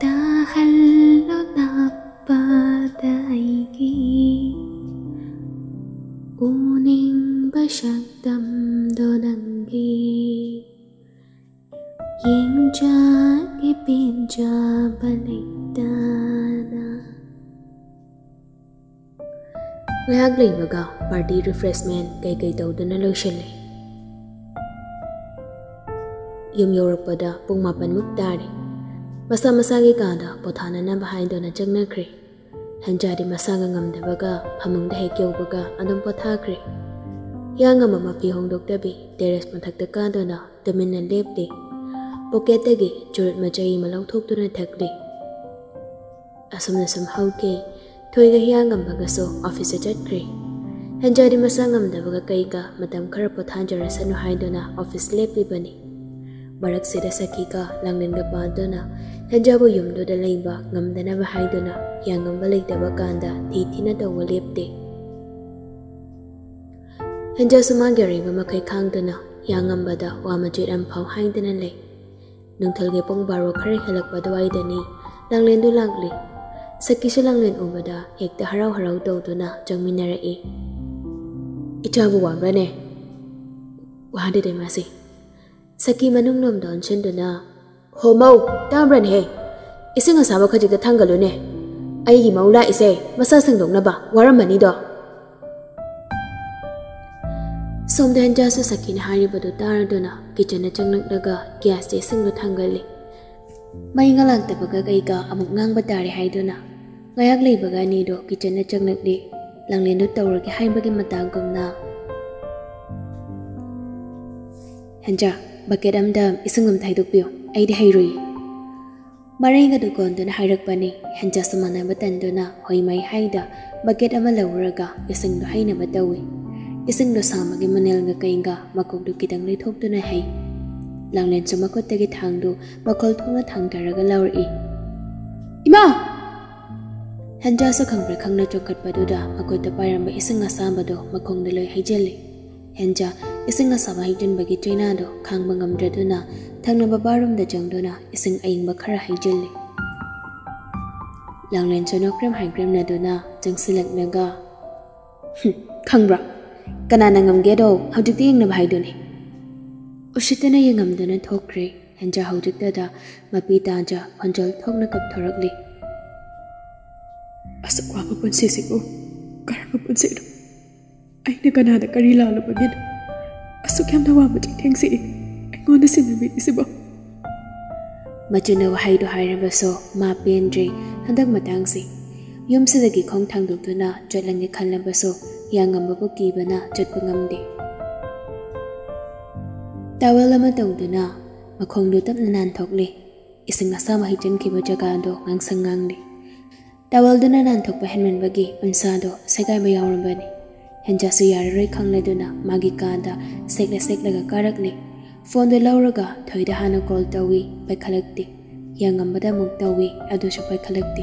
ꯇꯥꯍꯜꯂꯣ ꯅꯥꯄꯥꯗ ꯑꯩꯒꯤ, ꯎꯅꯤꯡꯕ ꯁꯛꯇꯝꯗꯣ ꯅꯪꯒꯤ, ꯌꯦꯡꯖꯒꯦ ꯄꯦꯟꯖꯕ ꯂꯩꯇꯅ꯫ ꯉꯥꯏꯍꯥꯛ ꯂꯩꯕꯒ party refreshment ꯀꯩꯀꯩ ꯇꯧꯗꯨꯅ ꯂꯣꯏꯁꯤꯜꯂꯦ꯫ ꯌꯨꯝ ꯌꯧꯔꯛꯄꯗ ꯄꯨꯡ ꯃꯥꯄꯟꯃꯨꯛ ꯇꯥꯔꯦ꯫ ꯃꯁꯥ ꯃꯁꯥꯒꯤ ꯀꯥꯗ ꯄꯣꯊꯥꯅꯅꯕ ꯍꯥꯏꯗꯨꯅ ꯆꯪꯅꯈ꯭ꯔꯦ꯫ ꯍꯦꯟꯖꯥꯗꯤ ꯃꯁꯥꯒ ꯉꯝꯗꯕꯒ ꯐꯃꯨꯡꯗ ꯍꯦꯛ ꯌꯧꯕꯒ ꯑꯗꯨꯝ ꯄꯣꯊꯥꯈ꯭ꯔꯦ꯫ ꯍꯤꯌꯥꯡꯉꯝꯕ ꯃꯐꯤ ꯍꯣꯡꯗꯣꯛꯇꯕꯤ terrace ꯃꯊꯛꯇ ꯀꯥꯗꯨꯅ ꯇꯨꯃꯤꯟꯅ ꯂꯦꯞꯂꯦ꯫ Pocketꯇꯒꯤ ꯆꯨꯔꯨꯠ ꯃꯆꯩ ꯑꯃ ꯂꯧꯊꯣꯛꯇꯨꯅ ꯊꯛꯂꯦ꯫ ꯑꯁꯨꯝꯅ ꯁꯨꯝ ꯍꯧꯈꯤ꯫ ꯊꯣꯏꯒ ꯍꯤꯌꯥꯡꯉꯝꯕꯒꯁꯨ officeꯇ ꯆꯠꯈ꯭ꯔꯦ꯫ ꯍꯦꯟꯖꯥꯗꯤ ꯃꯁꯥ ꯉꯝꯗꯕꯒ ꯀꯩꯒ ꯃꯇꯝ ꯈꯔ ꯄꯣꯊꯥꯖꯔꯁꯅꯨ ꯍꯥꯏꯗꯨꯅ office ꯂꯦꯞꯂꯤꯕꯅꯤ꯫ ꯃꯔꯛꯁꯤꯗ ꯁꯈꯤꯒ ꯂꯥꯡꯂꯦꯟꯒ ꯄꯥꯗꯨꯅ ꯍꯦꯟꯖꯥꯕꯨ ꯌꯨꯝꯗꯨꯗ ꯂꯩꯕ ꯉꯝꯗꯅꯕ ꯍꯥꯏꯗꯨꯅ ꯍꯤꯌꯥꯡꯉꯝꯕ ꯂꯩꯇꯕ ꯀꯥꯟꯗ ꯊꯤ ꯊꯤꯅ ꯇꯧꯕ ꯂꯦꯞꯇꯦ꯫ ꯍꯦꯟꯖꯥꯁꯨ ꯃꯥꯒꯤ ꯑꯔꯩꯕ ꯃꯈꯩ ꯈꯥꯡꯗꯨꯅ ꯍꯤꯌꯥꯡꯉꯝꯕꯗ ꯋꯥ ꯃꯆꯦꯠ ꯑꯃꯐꯥꯎ ꯍꯥꯏꯗꯅ ꯂꯩ꯫ ꯅꯨꯡꯊꯤꯜꯒꯤ ꯄꯨꯡ ꯕꯥꯔꯣ ꯈꯔ ꯍꯦꯜꯂꯛꯄ ꯑꯗꯨꯋꯥꯏꯗꯅꯤ ꯂꯥꯡꯂꯦꯟꯗꯨ ꯂꯥꯛꯂꯤ꯫ ꯁꯈꯤꯁꯨ ꯂꯥꯡꯂꯦꯟ ꯎꯕꯗ ꯍꯦꯛꯇ ꯍꯔꯥꯎ ꯍꯔꯥꯎ ꯇꯧꯗꯨꯅ ꯆꯪꯃꯤꯟꯅꯔꯛꯏ꯫ "ꯏꯆꯥꯕꯨ ꯋꯥꯕ꯭ꯔꯅꯦ?" ꯋꯥꯗꯦꯗ ꯏꯃꯥꯁꯤ꯫ ꯁꯈꯤ ꯃꯅꯨꯡꯂꯣꯝꯗ ꯑꯣꯟꯁꯤꯟꯗꯨꯅ, "ꯍꯣ ꯃꯧ, ꯇꯥꯕ꯭ꯔꯅꯦꯍꯦ? ꯏꯁꯤꯡ ꯑꯁꯥꯕ ꯈꯖꯤꯛꯇ ꯊꯥꯡꯒꯠꯂꯨꯅꯦ꯫ ꯑꯩꯒꯤ ꯃꯧ ꯂꯥꯛꯏꯁꯦ ꯃꯁꯥ ꯁꯦꯡꯗꯣꯛꯅꯕ ꯋꯥꯔꯝꯃꯅꯤꯗꯣ꯫" ꯁꯣꯝꯗ ꯍꯦꯟꯖꯥꯁꯨ ꯁꯈꯤꯅ ꯍꯥꯏꯔꯤꯕꯗꯨ ꯇꯥꯔꯗꯨꯅ kitchenꯗ ꯆꯪꯂꯛꯂꯒ gasꯇ ꯏꯁꯤꯡꯗꯨ ꯊꯥꯡꯒꯠꯂꯤ꯫ ꯃꯩ ꯉꯥ ꯂꯥꯛꯇꯕꯒ ꯀꯩꯒ ꯑꯃꯨꯛ ꯉꯥꯡꯕ ꯇꯥꯔꯦ ꯍꯥꯏꯗꯨꯅ ꯉꯥꯏꯍꯥꯛ ꯂꯩꯕꯒ ꯑꯅꯤꯗꯨ kitchenꯗ ꯆꯪꯂꯛꯂꯤ꯫ ꯂꯥꯡꯂꯦꯟꯗꯨ ꯇꯧꯔꯒꯦ ꯍꯥꯏꯕꯒꯤ ꯃꯇꯥꯒꯨꯝꯅ, "ꯍꯦꯟꯖꯥ, bucket ꯑꯝꯗ ꯏꯁꯤꯡ ꯑꯝꯇ ꯍꯩꯗꯣꯛꯄꯤꯌꯨ, ꯑꯩꯗꯤ ꯍꯩꯔꯨꯏ꯫" ꯃꯔꯩꯒꯗꯨ ꯀꯣꯟꯗꯨꯅ ꯍꯥꯏꯔꯛꯄꯅꯤ꯫ ꯍꯦꯟꯖꯥꯁꯨ ꯃꯥꯟꯅꯕ ꯇꯟꯗꯨꯅ ꯍꯣꯏ ꯃꯩ ꯍꯥꯏꯗ bucket ꯑꯃ ꯂꯧꯔꯒ ꯏꯁꯤꯡꯗꯨ ꯍꯩꯅꯕ ꯇꯧꯏ꯫ ꯏꯁꯤꯡꯗꯨ ꯁꯥꯕꯒꯤ ꯃꯅꯤꯜꯒ ꯀꯩꯒ ꯃꯀꯣꯛꯇꯨ ꯈꯤꯇꯪ ꯂꯩꯊꯣꯛꯇꯨꯅ ꯍꯩ꯫ ꯂꯥꯡꯂꯦꯟꯁꯨ ꯃꯈꯨꯠꯇꯒꯤ ꯊꯥꯡꯗꯨ ꯃꯈꯣꯜ ꯊꯣꯛꯅ ꯊꯥꯡꯊꯔꯒ ꯂꯧꯔꯛꯏ꯫ "ꯏꯃꯥ!" ꯍꯦꯟꯖꯥꯁꯨ ꯈꯪꯕ꯭ꯔꯥ ꯈꯪꯅ ꯆꯣꯡꯈꯠꯄꯗꯨꯗ ꯃꯈꯨꯠꯇ ꯄꯥꯏꯔꯝꯕ ꯏꯁꯤꯡ ꯑꯁꯥꯕꯗꯨ ꯃꯈꯣꯡꯗ ꯂꯣꯏ ꯍꯩꯖꯤꯜꯂꯤ꯫ ꯍꯦꯟꯖꯥ ꯏꯁꯤꯡ ꯑꯁꯥꯕ ꯍꯩꯖꯤꯟꯕꯒꯤ ꯆꯩꯅꯥꯗꯣ ꯈꯥꯡꯕ ꯉꯝꯗ꯭ꯔꯗꯨꯅ ꯊꯪꯅꯕ ꯕꯥꯔꯨꯝꯗ ꯆꯪꯗꯨꯅ ꯏꯁꯤꯡ ꯑꯏꯪꯕ ꯈꯔ ꯍꯩꯖꯤꯜꯂꯤ꯫ ꯂꯥꯡꯂꯦꯟꯁꯨ ꯅꯣꯛꯈ꯭ꯔꯦꯝ ꯍꯥꯏꯈ꯭ꯔꯦꯝꯅꯗꯨꯅ ꯆꯪꯁꯤꯜꯂꯛꯂꯒ, "ꯍꯨꯝ, ꯈꯪꯕ꯭ꯔꯥ? ꯀꯅꯥꯅ ꯉꯝꯒꯦꯗꯣ ꯍꯧꯖꯤꯛꯇꯤ ꯌꯦꯡꯅꯕ ꯍꯥꯏꯗꯨꯅꯤ꯫" ꯎꯁꯤꯠꯇꯅ ꯌꯦꯡꯉꯝꯗꯨꯅ ꯊꯣꯛꯈ꯭ꯔꯦ꯫ ꯍꯦꯟꯖꯥ ꯍꯧꯖꯤꯛꯇꯗ ꯃꯄꯤ ꯇꯥꯖ ꯈꯣꯟꯖꯦꯜ ꯊꯣꯛꯅ ꯀꯞꯊꯣꯔꯛꯂꯤ꯫ "ꯑꯁꯨꯛ ꯋꯥꯕ ꯄꯨꯟꯁꯤꯁꯤꯕꯨ ꯀꯔꯝꯕ ꯄꯨꯟꯁꯤꯅꯣ? ꯑꯩꯅ ꯀꯅꯥꯗ ꯀꯔꯤ ꯂꯥꯜꯂꯨꯕꯒꯤꯅꯣ ꯑꯁꯨꯛ ꯌꯥꯝꯅ ꯋꯥꯕ ꯆꯩꯊꯦꯡꯁꯤ ꯑꯩꯉꯣꯟꯗ ꯁꯤꯟꯅꯕꯤꯔꯤꯁꯤꯕꯣ?" ꯃꯆꯤꯟꯅ ꯋꯥꯍꯩꯗꯣ ꯍꯥꯏꯔꯕꯁꯨ ꯃꯥ ꯄꯦꯟꯗ꯭ꯔꯦ꯫ ꯍꯟꯗꯛ ꯃꯇꯥꯡꯁꯤ ꯌꯨꯝꯁꯤꯗꯒꯤ ꯈꯣꯡ ꯊꯥꯡꯗꯣꯛꯇꯨꯅ ꯆꯠꯂꯅꯤ ꯈꯜꯂꯕꯁꯨ ꯍꯤꯌꯥꯡꯉꯝꯕꯕꯨ ꯀꯤꯕꯅ ꯆꯠꯄ ꯉꯝꯗꯦ꯫ ꯇꯥꯋꯦꯜ ꯑꯃ ꯇꯧꯗꯨꯅ ꯃꯈꯣꯡꯗꯨ ꯇꯞꯅ ꯅꯥꯟꯊꯣꯛꯂꯤ꯫ ꯏꯁꯤꯡ ꯑꯁꯥꯕ ꯍꯩꯖꯤꯟꯈꯤꯕ ꯖꯒꯥꯗꯣ ꯉꯥꯡꯁꯪ ꯉꯥꯡꯂꯤ꯫ ꯇꯥꯋꯦꯜꯗꯨꯅ ꯅꯥꯟꯊꯣꯛꯄ ꯍꯦꯟꯃꯟꯕꯒꯤ ꯎꯟꯁꯥꯗꯣ ꯁꯦꯒꯥꯏꯕ ꯌꯥꯎꯔꯕꯅꯤ꯫ ꯍꯦꯟꯖꯥꯁꯨ ꯌꯥꯔꯔꯣꯏ ꯈꯪꯂꯗꯨꯅ ꯃꯥꯒꯤ ꯀꯥꯗ ꯁꯦꯛꯂ ꯁꯦꯛꯂꯒ ꯀꯥꯔꯛꯂꯤ꯫ ꯐꯣꯟꯗꯨ ꯂꯧꯔꯒ ꯊꯣꯏꯗ ꯍꯥꯟꯅ ꯀꯣꯜ ꯇꯧꯏ, ꯄꯥꯏꯈꯠꯂꯛꯇꯦ꯫ ꯍꯤꯌꯥꯡꯉꯝꯕꯗ ꯑꯃꯨꯛ ꯇꯧꯏ, ꯑꯗꯨꯁꯨ ꯄꯥꯏꯈꯠꯂꯛꯇꯦ꯫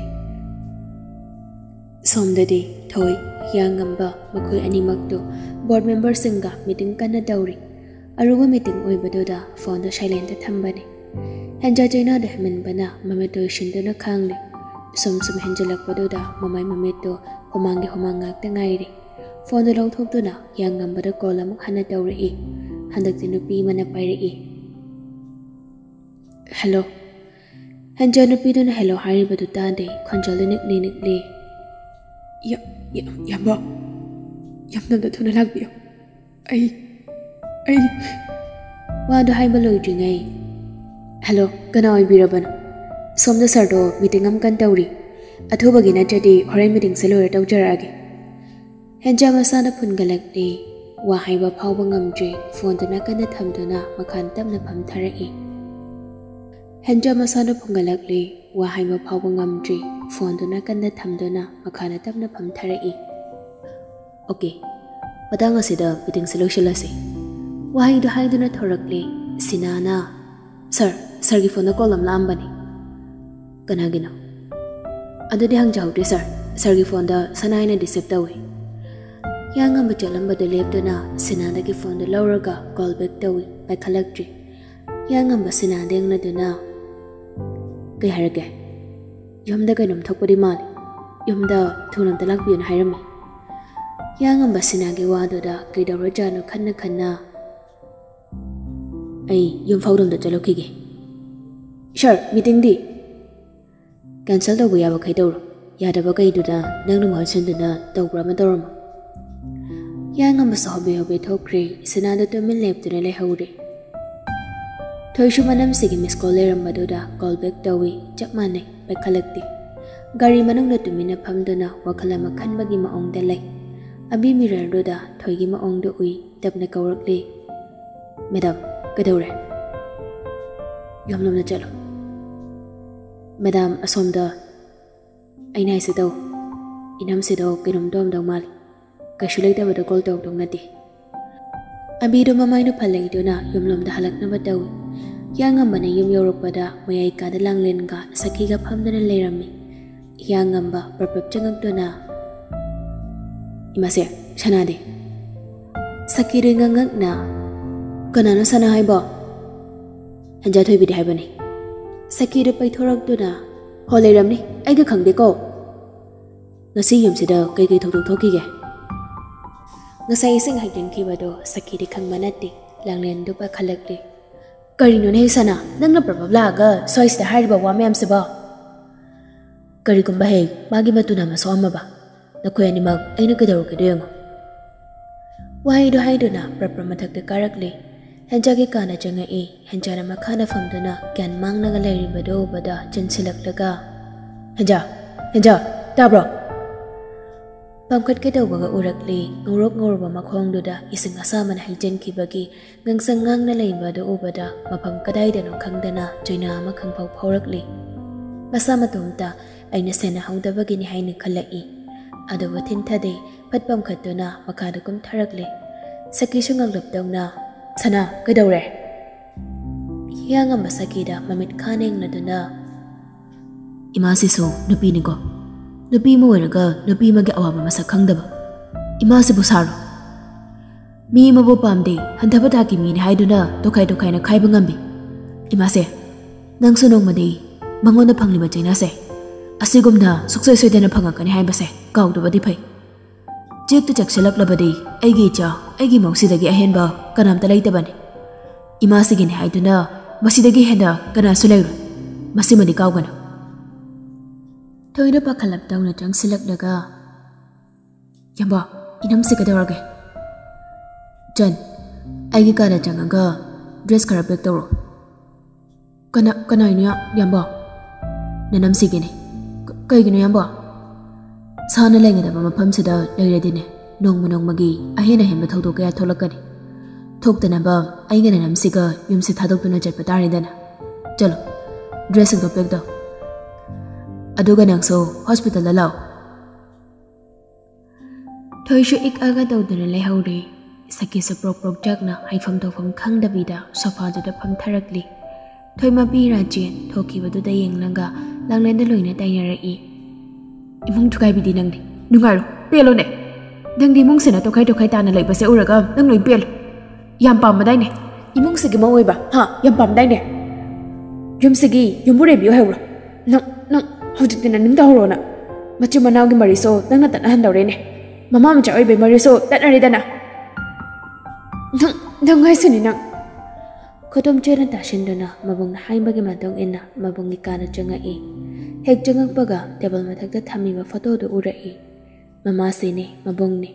ꯁꯣꯝꯗꯗꯤ ꯊꯣꯏ, ꯍꯤꯌꯥꯡꯉꯝꯕ ꯃꯈꯣꯏ ꯑꯅꯤꯃꯛꯇꯨ ꯕꯣꯔꯗ ꯃꯦꯝꯕꯔꯁꯤꯡꯒ ꯃꯤꯇꯤꯡ ꯀꯟꯅ ꯇꯧꯔꯤ꯫ ꯑꯔꯨꯕ ꯃꯤꯇꯤꯡ ꯑꯣꯏꯕꯗꯨꯗ ꯐꯣꯟꯗꯨ ꯁꯥꯏꯂꯦꯟꯇ ꯊꯝꯕꯅꯤ꯫ ꯍꯦꯟꯖꯥ ꯆꯩꯅꯥꯗ ꯍꯦꯟꯃꯟꯕꯅ ꯃꯃꯤꯠꯇꯨ ꯎꯏꯁꯤꯟꯗꯨꯅ ꯈꯥꯡꯂꯤ꯫ ꯁꯨꯝ ꯁꯨꯝ ꯍꯦꯟꯖꯤꯜꯂꯛꯄꯗꯨꯗ ꯃꯃꯥꯏ ꯃꯃꯤꯠꯇꯨ ꯍꯨꯃꯥꯡꯒꯤ ꯍꯨꯃꯥꯡ ꯉꯥꯛꯇ ꯉꯥꯏꯔꯤ꯫ ꯐꯣꯟꯗꯨ ꯂꯧꯊꯣꯛꯇꯨꯅ ꯍꯤꯌꯥꯡꯉꯝꯕꯗ ꯀꯣꯜ ꯑꯃꯨꯛ ꯍꯟꯅ ꯇꯧꯔꯛꯏ꯫ ꯍꯟꯗꯛꯇꯤ ꯅꯨꯄꯤ ꯑꯃꯅ ꯄꯥꯏꯔꯛꯏ꯫ "ꯍꯦꯜꯂꯣ꯫" ꯍꯦꯟꯖꯥ ꯅꯨꯄꯤꯗꯨꯅ ꯍꯦꯜꯂꯣ ꯍꯥꯏꯔꯤꯕꯗꯨ ꯇꯥꯗꯦ꯫ ꯈꯣꯟꯖꯦꯜꯗꯨ ꯅꯤꯛꯂꯤ ꯅꯤꯛꯂꯤ꯫ "ꯌꯥ-, ꯌꯥ-, ꯌꯥꯝꯕ, ꯌꯥꯝꯅ ꯊꯨꯅ ꯂꯥꯛꯄꯤꯌꯨ꯫ ꯑꯩ, ꯑꯩ..." ꯋꯥꯗꯨ ꯍꯥꯏꯕ ꯂꯣꯏꯗ꯭ꯔꯤꯉꯩ, "ꯍꯦꯜꯂꯣ, ꯀꯅꯥ ꯑꯣꯏꯕꯤꯔꯕꯅꯣ? ꯁꯣꯝꯗ ꯁꯥꯔꯗꯣ ꯃꯤꯇꯤꯡ ꯑꯃ ꯀꯟꯅ ꯇꯧꯔꯤ꯫ ꯑꯊꯨꯕꯒꯤ ꯅꯠꯇ꯭ꯔꯗꯤ ꯍꯣꯔꯦꯟ ꯃꯤꯇꯤꯡꯁꯦ ꯂꯣꯏꯔ ꯇꯧꯖꯔꯛꯑꯒꯦ꯫" ꯍꯦꯟꯖꯥ ꯃꯁꯥꯅ ꯐꯨꯟꯒꯠꯂꯛꯂꯤ꯫ ꯋꯥ ꯍꯥꯏꯕ ꯐꯥꯎꯕ ꯉꯝꯗ꯭ꯔꯤ꯫ ꯐꯣꯟꯗꯨ ꯅꯥꯀꯟꯗ ꯊꯝꯗꯨꯅ ꯃꯈꯥꯗ ꯇꯞꯅ ꯐꯝꯊꯔꯛꯏ꯫ ꯍꯦꯟꯖꯥ ꯃꯁꯥꯅ ꯐꯨꯟꯒꯠꯂꯛꯂꯤ꯫ ꯋꯥ ꯍꯥꯏꯕ ꯐꯥꯎꯕ ꯉꯝꯗ꯭ꯔꯤ꯫ ꯐꯣꯟꯗꯨ ꯅꯥꯀꯟꯗ ꯊꯝꯗꯨꯅ ꯃꯈꯥꯗ ꯇꯞꯅ ꯐꯝꯊꯔꯛꯏ꯫ "ꯑꯣꯀꯦ, ꯃꯇꯥꯡ ꯑꯁꯤꯗ ꯃꯤꯇꯤꯡꯁꯦ ꯂꯣꯏꯁꯤꯜꯂꯁꯤ꯫" ꯋꯥꯍꯩꯗꯨ ꯍꯥꯏꯗꯨꯅ ꯊꯣꯔꯛꯂꯤ꯫ ꯁꯤꯅꯥꯅ, "ꯁꯥꯔ, ꯁꯥꯔꯒꯤ ꯐꯣꯟꯗ ꯀꯣꯜ ꯑꯃ ꯂꯥꯛꯑꯝꯕꯅꯤ꯫" "ꯀꯅꯥꯒꯤꯅꯣ?" "ꯑꯗꯨꯗꯤ ꯍꯪꯖꯍꯧꯗ꯭ꯔꯦ ꯁꯥꯔ꯫ ꯁꯥꯔꯒꯤ ꯐꯣꯟꯗ ꯁꯅꯥ ꯍꯥꯏꯅ ꯗꯤꯁꯇꯔꯕ ꯇꯧꯏ꯫" ꯍꯤꯌꯥꯡꯉꯝꯕ ꯆꯠꯂꯝꯕꯗꯨ ꯂꯦꯞꯇꯨꯅ ꯁꯤꯅꯥꯗꯒꯤ ꯐꯣꯟꯗꯨ ꯂꯧꯔꯒ ꯀꯣꯜ ꯕꯦꯛ ꯇꯧꯏ꯫ ꯄꯥꯏꯈꯠꯂꯛꯇ꯭ꯔꯤ꯫ ꯍꯤꯌꯥꯡꯉꯝꯕ ꯁꯤꯅꯥꯗ ꯌꯦꯡꯅꯗꯨꯅ, "ꯀꯩ ꯍꯥꯏꯔꯒꯦ? ꯌꯨꯝꯗ ꯀꯩꯅꯣꯝ ꯊꯣꯛꯄꯗꯤ ꯃꯥꯜꯂꯤ꯫ ꯌꯨꯝꯗ ꯊꯨꯅ ꯑꯝꯇ ꯂꯥꯛꯄꯤꯌꯨꯅ ꯍꯥꯏꯔꯝꯃꯤ꯫" ꯍꯤꯌꯥꯡꯉꯝꯕ ꯁꯤꯅꯥꯒꯤ ꯋꯥꯗꯨꯗ ꯀꯩꯗꯧꯔꯖꯥꯠꯅꯣ ꯈꯟꯅ ꯈꯟꯅ, "ꯑꯩ ꯌꯨꯝ ꯐꯥꯎꯗ ꯑꯝꯇ ꯆꯠꯂꯨꯈꯤꯒꯦ꯫" "ꯁꯥꯔ, ꯃꯤꯇꯤꯡꯗꯤ?" "ꯀꯦꯟꯁꯦꯜ ꯇꯧꯕ ꯌꯥꯕꯈꯩ ꯇꯧꯔꯣ꯫ ꯌꯥꯗꯕ ꯀꯩꯗꯨꯅ ꯅꯪꯅ ꯃꯍꯨꯠ ꯁꯤꯟꯗꯨꯅ ꯇꯧꯕ꯭ꯔꯥ ꯑꯃ ꯇꯧꯔꯝꯃꯣ꯫" ꯍꯤꯌꯥꯡꯉꯝꯕꯁꯨ ꯍꯣꯕꯦ ꯍꯣꯕꯦ ꯊꯣꯛꯈ꯭ꯔꯦ꯫ ꯁꯤꯅꯥꯗ ꯇꯨꯃꯤꯟ ꯂꯦꯞꯇꯨꯅ ꯂꯩꯍꯧꯔꯦ꯫ ꯊꯣꯏꯁꯨ ꯃꯅꯝꯁꯤꯒꯤ ꯃꯤꯁ ꯀꯣꯜ ꯂꯩꯔꯝꯕꯗꯨꯗ ꯀꯣꯜ ꯕꯦꯛ ꯇꯧꯏ꯫ ꯆꯞ ꯃꯥꯟꯅꯩ, ꯄꯥꯏꯈꯠꯂꯛꯇꯦ꯫ ꯒꯥꯔꯤ ꯃꯅꯨꯡꯗ ꯇꯨꯃꯤꯟꯅ ꯐꯝꯗꯨꯅ ꯋꯥꯈꯜ ꯑꯃ ꯈꯟꯕꯒꯤ ꯃꯑꯣꯡꯗ ꯂꯩ꯫ ꯑꯕꯤ ꯃꯤꯔꯔꯗꯨꯗ ꯊꯣꯏꯒꯤ ꯃꯑꯣꯡꯗꯨ ꯎꯏ꯫ ꯇꯞꯅ ꯀꯧꯔꯛꯂꯤ, "ꯃꯦꯗꯥꯝ, ꯀꯩꯗꯧꯔꯦ?" "ꯌꯨꯝꯂꯣꯝꯗ ꯆꯠꯂꯣ꯫" "ꯃꯦꯗꯥꯝ, ꯑꯁꯣꯝꯗ ꯑꯩꯅ ꯍꯥꯏꯁꯦ ꯇꯧ꯫ ꯏꯅꯝꯁꯤꯗꯣ ꯀꯩꯅꯣꯝ ꯇꯧꯔꯝꯗꯧ ꯃꯥꯜꯂꯤ꯫ ꯀꯩꯁꯨ ꯂꯩꯇꯕꯗ ꯀꯣꯜ ꯇꯧꯔꯛꯇꯧ ꯅꯠꯇꯦ꯫" ꯑꯕꯤꯗꯣ ꯃꯃꯥꯏꯗꯣ ꯐꯜꯂꯛꯏꯗꯨꯅ ꯌꯨꯝꯂꯣꯝꯗ ꯍꯜꯂꯛꯅꯕ ꯇꯧꯏ꯫ ꯍꯤꯌꯥꯡꯉꯝꯕꯅ ꯌꯨꯝ ꯌꯧꯔꯛꯄꯗ ꯃꯌꯥꯏ ꯀꯥꯗ ꯂꯥꯡꯂꯦꯟꯒ ꯁꯈꯤꯒ ꯐꯝꯗꯨꯅ ꯂꯩꯔꯝꯃꯤ꯫ ꯍꯤꯌꯥꯡꯉꯝꯕ ꯄ꯭ꯔꯞ ꯄ꯭ꯔꯞ ꯆꯪꯉꯛꯇꯨꯅ, "ꯏꯃꯥꯁꯦ, ꯁꯅꯥꯗꯤ?" ꯁꯈꯤꯗꯨ ꯉꯉꯛꯅ, "ꯀꯅꯥꯅꯣ ꯁꯅꯥ ꯍꯥꯏꯕꯣ?" "ꯍꯦꯟꯖꯥꯊꯣꯏꯕꯤꯗꯤ ꯍꯥꯏꯕꯅꯤ꯫" ꯁꯈꯤꯗꯨ ꯄꯩꯊꯣꯔꯛꯇꯨꯅ, "ꯍꯣ, ꯂꯩꯔꯝꯅꯤ, ꯑꯩꯒ ꯈꯪꯗꯦꯀꯣ꯫ ꯉꯁꯤ ꯌꯨꯝꯁꯤꯗ ꯀꯩꯀꯩ ꯊꯧꯗꯣꯛ ꯊꯣꯛꯈꯤꯒꯦ?" ꯉꯁꯥꯏ ꯏꯁꯤꯡ ꯍꯩꯖꯤꯟꯈꯤꯕꯗꯣ ꯁꯈꯤꯗꯤ ꯈꯪꯕ ꯅꯠꯇꯦ꯫ ꯂꯥꯡꯂꯦꯟꯗꯨ ꯄꯥꯏꯈꯠꯂꯛꯂꯤ꯫ "ꯀꯔꯤꯅꯣꯅꯦ ꯁꯅꯥ, ꯅꯪꯅ ꯄ꯭ꯔꯞ ꯄ꯭ꯔꯞ ꯂꯥꯛꯑꯒ ꯁ꯭ꯋꯥꯏꯁꯤꯗ ꯍꯥꯏꯔꯤꯕ ꯋꯥ ꯃꯌꯥꯝꯁꯤꯕꯣ?" "ꯀꯔꯤꯒꯨꯝꯕ ꯍꯦꯛ ꯃꯥꯒꯤ ꯃꯇꯨꯅ ꯑꯃ ꯁꯣꯛꯑꯝꯃꯕ? ꯅꯈꯣꯏ ꯑꯅꯤꯃꯛ ꯑꯩꯅ ꯀꯩꯗꯧꯔꯛꯀꯦꯗꯣ ꯌꯦꯡꯉꯣ꯫" ꯋꯥꯍꯩꯗꯨ ꯍꯥꯏꯗꯨꯅ ꯄ꯭ꯔꯞ ꯄ꯭ꯔꯞ ꯃꯊꯛꯇ ꯀꯥꯔꯛꯂꯤ꯫ ꯍꯦꯟꯖꯥꯒꯤ ꯀꯥꯅ ꯆꯪꯉꯛꯏ꯫ ꯍꯦꯟꯖꯥꯅ ꯃꯈꯥꯗ ꯐꯝꯗꯨꯅ ꯒ꯭ꯌꯥꯟ ꯃꯥꯡꯂꯒ ꯂꯩꯔꯤꯕꯗꯨ ꯎꯕꯗ ꯆꯦꯟꯁꯤꯜꯂꯛꯂꯒ, "ꯍꯦꯟꯖꯥ! ꯍꯦꯟꯖꯥ! ꯇꯥꯕ꯭ꯔꯣ?" ꯄꯥꯝꯈꯠꯀꯦ ꯇꯧꯕꯒ ꯎꯔꯛꯂꯤ꯫ ꯉꯧꯔꯣꯛ ꯉꯧꯔꯕ ꯃꯈꯣꯡꯗꯨꯗ ꯏꯁꯤꯡ ꯑꯁꯥꯕꯅ ꯍꯩꯖꯤꯟꯈꯤꯕꯒꯤ ꯉꯥꯡꯁꯪ ꯉꯥꯡꯅ ꯂꯩꯕ ꯑꯗꯨ ꯎꯕꯗ ꯃꯐꯝ ꯀꯗꯥꯏꯗꯅꯣ ꯈꯪꯗꯅ ꯆꯩꯅꯥ ꯑꯃ ꯈꯪꯐꯥꯎ ꯐꯥꯎꯔꯛꯂꯤ꯫ ꯃꯁꯥ ꯃꯇꯣꯝꯇ ꯑꯩꯅ ꯁꯦꯟꯅꯍꯧꯗꯕꯒꯤꯅꯤ ꯍꯥꯏꯅ ꯈꯜꯂꯛꯏ꯫ ꯑꯗꯨꯕꯨ ꯊꯤꯟꯊꯗꯦ꯫ ꯐꯠ ꯄꯥꯝꯈꯠꯇꯨꯅ ꯃꯈꯥꯗ ꯀꯨꯝꯊꯔꯛꯂꯦ꯫ ꯁꯈꯤꯁꯨ ꯉꯛꯂꯞ ꯇꯧꯅ, "ꯁꯅꯥ, ꯀꯩꯗꯧꯔꯦ?" ꯍꯤꯌꯥꯡꯉꯝꯕ ꯁꯈꯤꯗ ꯃꯃꯤꯠ ꯈꯥꯅ ꯌꯦꯡꯂꯗꯨꯅ, "ꯏꯃꯥꯁꯤꯁꯨ ꯅꯨꯄꯤꯅꯤꯀꯣ꯫ ꯅꯨꯄꯤ ꯑꯃ ꯑꯣꯏꯔꯒ ꯅꯨꯄꯤ ꯑꯃꯒꯤ ꯑꯋꯥꯕ ꯃꯁꯛ ꯈꯪꯗꯕ꯫ ꯏꯃꯥꯁꯤꯕꯨ ꯁꯥꯔꯣ꯫ ꯃꯤ ꯑꯃꯕꯨ ꯄꯥꯝꯗꯦ, ꯍꯟꯊꯕ ꯊꯥꯛꯀꯤ ꯃꯤꯅꯤ ꯍꯥꯏꯗꯨꯅ ꯇꯣꯈꯥꯏ ꯇꯣꯈꯥꯏꯅ ꯈꯥꯏꯕ ꯉꯝꯕꯤ꯫ ꯏꯃꯥꯁꯦ, ꯅꯪꯁꯨ ꯅꯣꯡꯃꯗꯤ ꯃꯉꯣꯟꯗ ꯐꯪꯂꯤꯕ ꯆꯩꯅꯥꯁꯦ ꯑꯁꯤꯒꯨꯝꯅ ꯁꯨꯡꯁꯣꯏ ꯁꯣꯏꯗꯅ ꯐꯪꯉꯛꯀꯅꯤ ꯍꯥꯏꯕꯁꯦ ꯀꯥꯎꯗꯕꯗꯤ ꯐꯩ꯫ ꯆꯦꯛꯇ ꯆꯦꯛꯁꯤꯜꯂꯛꯂꯕꯗꯤ ꯑꯩꯒꯤ ꯏꯆꯥ, ꯑꯩꯒꯤ ꯃꯧꯁꯤꯗꯒꯤ ꯑꯍꯦꯟꯕ ꯀꯅꯥꯝꯇ ꯂꯩꯇꯕꯅꯤ꯫ ꯏꯃꯥꯁꯤꯒꯤꯅꯤ ꯍꯥꯏꯗꯨꯅ ꯃꯁꯤꯗꯒꯤ ꯍꯦꯟꯅ ꯀꯅꯥꯁꯨ ꯂꯩꯔꯣꯏ꯫ ꯃꯁꯤꯃꯗꯤ ꯀꯥꯎꯒꯅꯨ꯫ ꯊꯣꯏꯅ ꯄꯥꯈꯠꯂꯞ ꯇꯧꯅ ꯆꯪꯁꯤꯜꯂꯛꯂꯒ, "ꯌꯥꯝꯕ, ꯏꯅꯝꯁꯦ ꯀꯩꯗꯧꯔꯒꯦ?" "ꯆꯟ, ꯑꯩꯒꯤ ꯀꯥꯗ ꯆꯪꯉꯒ ꯗ꯭ꯔꯦꯁ ꯈꯔ ꯄꯦꯛ ꯇꯧꯔꯣ꯫" "ꯀꯅꯥ, ꯀꯅꯥꯏꯅꯣ ꯌꯥ-, ꯌꯥꯝꯕ?" "ꯅꯅꯝꯁꯤꯒꯤꯅꯦ꯫" "ꯀ-, ꯀꯩꯒꯤꯅꯣ ꯌꯥꯝꯕ?" "ꯁꯥꯅ ꯂꯩꯒꯗꯕ ꯃꯐꯝꯁꯤꯗ ꯂꯩꯔꯗꯤꯅꯦ, ꯅꯣꯡꯃ ꯅꯣꯡꯃꯒꯤ ꯑꯍꯦꯟ ꯑꯍꯦꯟꯕ ꯊꯧꯗꯣꯛ ꯀꯌꯥ ꯊꯣꯛꯂꯛꯀꯅꯤ꯫ ꯊꯣꯛꯇꯅꯕ ꯑꯩꯒ ꯅꯅꯝꯁꯤꯒ ꯌꯨꯝꯁꯦ ꯊꯥꯗꯣꯛꯇꯨꯅ ꯆꯠꯄ ꯇꯥꯔꯦꯗꯅ꯫ ꯆꯠꯂꯣ, ꯗ꯭ꯔꯦꯁꯁꯤꯡꯗꯣ ꯄꯦꯛ ꯇꯧ꯫ ꯑꯗꯨꯒ ꯅꯪꯁꯨ ꯍꯣꯁꯄꯤꯇꯥꯜꯗ ꯂꯥꯛꯑꯣ꯫" ꯊꯣꯏꯁꯨ ꯏꯛ ꯑꯒ ꯇꯧꯗꯨꯅ ꯂꯩꯍꯧꯔꯦ꯫ ꯁꯈꯤꯁꯨ ꯄ꯭ꯔꯣꯛ ꯄ꯭ꯔꯣꯛ ꯆꯥꯛꯅ ꯍꯥꯏꯐꯝ ꯇꯧꯐꯝ ꯈꯪꯗꯕꯤꯗ ꯁꯣꯐꯥꯗꯨꯗ ꯐꯝꯊꯔꯛꯂꯤ꯫ ꯊꯣꯏꯃꯄꯤ ꯔꯥꯖꯦꯟ ꯊꯣꯛꯈꯤꯕꯗꯨꯗ ꯌꯦꯡꯂꯒ ꯂꯥꯡꯂꯦꯟꯗ ꯂꯣꯏꯅ ꯇꯥꯏꯅꯔꯛꯏ꯫ "ꯏꯃꯨꯡ ꯊꯨꯒꯥꯏꯕꯤꯗꯤ ꯅꯪꯗꯤ꯫ ꯅꯨꯡꯉꯥꯏꯔꯣ, ꯄꯦꯜꯂꯣꯅꯦ꯫ ꯅꯪꯗꯤ ꯏꯃꯨꯡꯁꯤꯅ ꯇꯣꯈꯥꯏ ꯇꯣꯈꯥꯏ ꯇꯥꯅ ꯂꯩꯕꯁꯦ ꯎꯔꯒ ꯅꯪ ꯂꯣꯏ ꯄꯦꯜꯂꯣ꯫ ꯌꯥꯝ ꯄꯥꯝꯕꯗꯥꯏꯅꯦ ꯏꯃꯨꯡꯁꯤꯒꯤ ꯃꯧ ꯑꯣꯏꯕ, ꯍꯥ? ꯌꯥꯝ ꯄꯥꯝꯗꯥꯏꯅꯦ? ꯌꯨꯝꯁꯤꯒꯤ ꯌꯨꯝꯕꯨꯔꯦꯝꯕꯤ ꯑꯣꯏꯍꯧꯔꯣ꯫ ꯅꯪ, ꯅꯪ ꯍꯧꯖꯤꯛꯇꯤ ꯅꯅꯤꯡ ꯇꯧꯍꯧꯔꯣꯅ꯫ ꯃꯆꯤꯟ ꯃꯅꯥꯎꯒꯤ ꯃꯔꯤꯁꯨ ꯅꯪꯅ ꯇꯠꯅꯍꯟꯗꯧꯔꯦꯅꯦ꯫ ꯃꯃꯥ ꯃꯆꯥ ꯑꯣꯏꯕꯩ ꯃꯔꯤꯁꯨ ꯇꯠꯅꯔꯦꯗꯅ꯫ ꯅꯪ, ꯅꯪ ꯍꯥꯏꯁꯤꯅꯤ ꯅꯪ꯫" ꯈꯨꯗꯣꯝ ꯆꯦꯅ ꯇꯥꯁꯤꯟꯗꯨꯅ ꯃꯕꯨꯡꯅ ꯍꯥꯏꯕꯒꯤ ꯃꯇꯨꯡ ꯏꯟꯅ ꯃꯕꯨꯡꯒꯤ ꯀꯥꯗ ꯆꯪꯉꯛꯏ꯫ ꯍꯦꯛ ꯆꯪꯉꯛꯄꯒ ꯇꯦꯕꯜ ꯃꯊꯛꯇ ꯊꯝꯃꯤꯕ ꯐꯣꯇꯣꯗꯨ ꯎꯔꯛꯏ꯫ ꯃꯃꯥꯁꯤꯅꯤ, ꯃꯕꯨꯡꯅꯤ꯫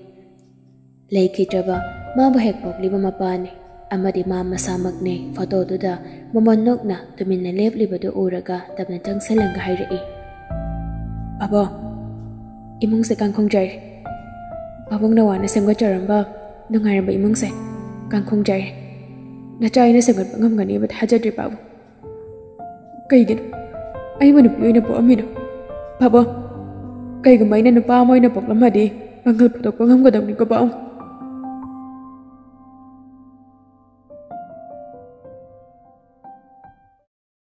ꯂꯩꯈꯤꯗ꯭ꯔꯕ ꯃꯥꯕꯨ ꯍꯦꯛ ꯄꯣꯛꯂꯤꯕ ꯃꯄꯥꯅꯤ꯫ ꯑꯃꯗꯤ ꯃꯥ ꯃꯁꯥꯃꯛꯅꯤ꯫ ꯐꯣꯇꯣꯗꯨꯗ ꯃꯃꯣꯟ ꯅꯣꯛꯅ ꯇꯨꯃꯤꯟꯅ ꯂꯦꯞꯂꯤꯕꯗꯨ ꯎꯔꯒ ꯇꯞꯅ ꯆꯪꯁꯤꯜꯂꯒ ꯍꯥꯏꯔꯛꯏ, "ꯄꯥꯕꯨꯡ, ꯏꯃꯨꯡꯁꯦ ꯀꯥꯡꯈꯣꯡ ꯆꯥꯏꯔꯦ꯫ ꯄꯥꯕꯨꯡꯅ ꯋꯥꯅ ꯁꯦꯝꯒꯠꯆꯔꯝꯕ ꯅꯨꯡꯉꯥꯏꯔꯝꯕ ꯏꯃꯨꯡꯁꯦ ꯀꯥꯡꯈꯣꯡ ꯆꯥꯏꯔꯦ꯫ ꯅꯆꯥ ꯑꯩꯅ ꯁꯦꯝꯒꯠꯄ ꯉꯝꯒꯅꯤꯕ ꯊꯥꯖꯗ꯭ꯔꯦ ꯄꯥꯕꯨꯡ꯫ ꯀꯩꯒꯤꯅꯣ? ꯑꯩꯕꯨ ꯅꯨꯄꯤ ꯑꯣꯏꯅ ꯄꯣꯛꯑꯝꯃꯤꯅꯣ? ꯄꯥꯕꯨꯡ, ꯀꯩꯒꯨꯝꯕ ꯑꯩꯅ ꯅꯨꯄꯥ ꯑꯃ ꯑꯣꯏꯅ ꯄꯣꯛꯂꯝꯃꯗꯤ ꯄꯥꯡꯒꯜ ꯐꯨꯗꯣꯛꯄ ꯉꯝꯒꯗꯕꯅꯤꯀꯣ ꯄꯥꯕꯨꯡ꯫